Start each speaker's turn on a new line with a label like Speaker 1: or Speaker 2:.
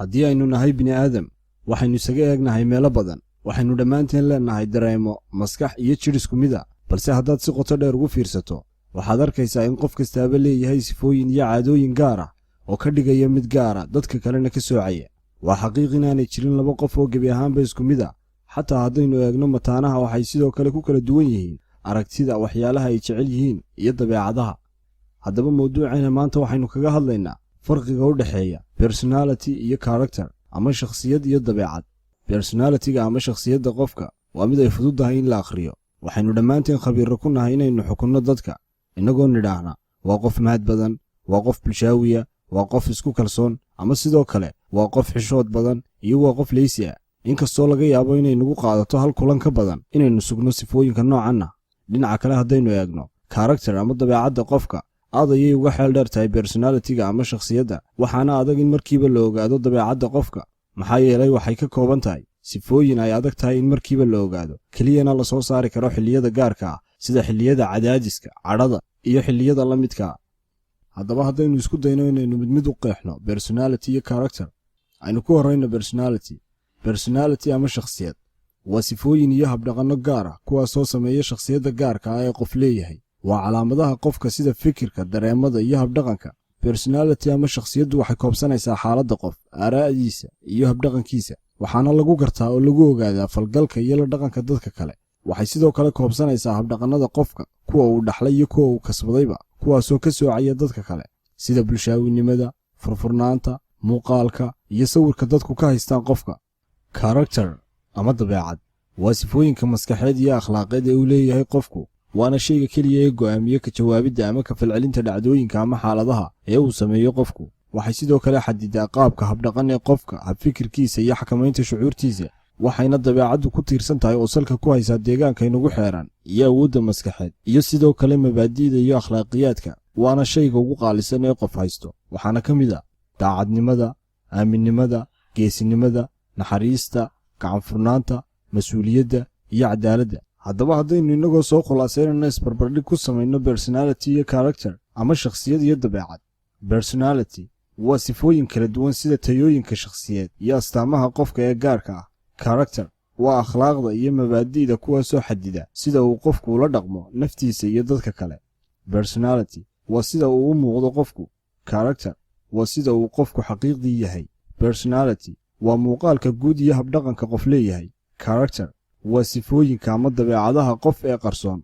Speaker 1: Haddii aynu nahay bini'aadam, waxaynu isaga eegnahay meelo badan. Waxaynu dhammaanteen leennahay dareemo, maskax iyo jidh isku mid a, balse haddaad si qoto dheer ugu fiirsato, waxaad arkaysaa in qof kastaaba leeyahay sifooyin iyo caadooyin gaar ah oo ka dhigaya mid gaara, dadka kalena ka soocaya. Waa xaqiiq inaanay jirin laba qof oo gebi ahaanba isku mid a. Xataa haddaynu eegno mataanaha, waxay sidoo kale ku kala duwan yihiin aragtida, waxyaalaha ay jecel yihiin iyo dabeecadaha. Haddaba mawduuceena maanta waxaynu kaga hadlaynaa farqiga u dhexeeya personality iyo character, ama shakhsiyad iyo dabeecad. Personality-ga ama shakhsiyadda qofka waa mid ay fududdahay in la akhriyo. Waxaynu dhammaanteen khabiirro ku nahay inaynu xukunno dadka, innagoo nidhaahna waa qof mahad badan, waa qof bulshaawiya, waa qof isku kalsoon, ama sidoo kale waa qof xishood badan iyo waa qof leysi ah, inkastoo laga yaabo inay nagu qaadato hal kulan ka badan inaynu sugno sifooyinka noocanna. Dhinaca kale, haddaynu eegno character ama dabeecadda qofka, aad ayay uga xeel dheer tahay personality-ga ama shakhsiyadda, waxaana adag in markiiba la ogaado dabeecadda qofka, maxaa yeelay waxay ka kooban tahay sifooyin ay adag tahay in markiiba la ogaado, keliyana la soo saari karo xilliyada gaarka ah, sida xilliyada cadaadiska, cadhada iyo xilliyada la midka ah. Haddaba haddaynu isku dayno inaynu mid mid u qeexno personality iyo character, aynu ku horrayno personality. Personality ama shakhsiyad waa sifooyin iyo habdhaqanno gaar ah, kuwaasoo sameeya shakhsiyadda gaarka ah ee qof leeyahay. Waa calaamadaha qofka, sida fikirka, dareemada iyo habdhaqanka. Personality ama shakhsiyaddu waxay koobsanaysaa xaaladda qof, aaraa'diisa iyo habdhaqankiisa, waxaana lagu gartaa oo lagu ogaadaa falgalka iyo la dhaqanka dadka kale. Waxay sidoo kale koobsanaysaa habdhaqannada qofka, kuwa uu dhaxlay iyo kuwa uu kasbadayba, kuwaasoo ka soocaya dadka kale, sida bulshaawinimada, furfurnaanta, muuqaalka iyo sawirka dadku ka haystaan qofka. Character ama dabeecad waa sifooyinka maskaxeed iyo akhlaaqeed ee uu leeyahay qofku, waana shayga keliya ee go'aamiye ka jawaabidda ama ka falcelinta dhacdooyinka ama xaaladaha ee uu sameeyo qofku. Waxay sidoo kale xadidaa qaabka habdhaqan ee qofka, habfikirkiisa iyo xakamaynta shucuurtiisa. Waxayna dabeecaddu ku tiirsan tahay oo salka ku haysaa deegaanka inagu xeeran iyo awoodda maskaxeed iyo sidoo kale mabaadi'da iyo akhlaaqiyaadka, waana shayga ugu qaalisan ee qof haysto. Waxaana ka mid ah daacadnimada, aaminnimada, geesinimada, naxariista, gacanfurnaanta, mas-uuliyadda iyo cadaaladda. Haddaba haddaynu innagoo soo khulaasaynayno isbarbardhig ku samayno personality iyo character, ama shakhsiyad iyo dabeecad, personality waa sifooyin kala duwan, sida tayooyinka shakhsiyeed iyo astaamaha qofka ee gaarka ah. Character waa akhlaaqda iyo mabaadi'da, kuwaasoo xadida sida uu qofku ula dhaqmo naftiisa iyo dadka kale. Personality waa sida uu u muuqdo qofku. Character waa sida uu qofku xaqiiqdii yahay. Personality waa muuqaalka guud iyo habdhaqanka qof leeyahay. Character waa sifooyinka ama dabeecadaha qof ee qarsoon.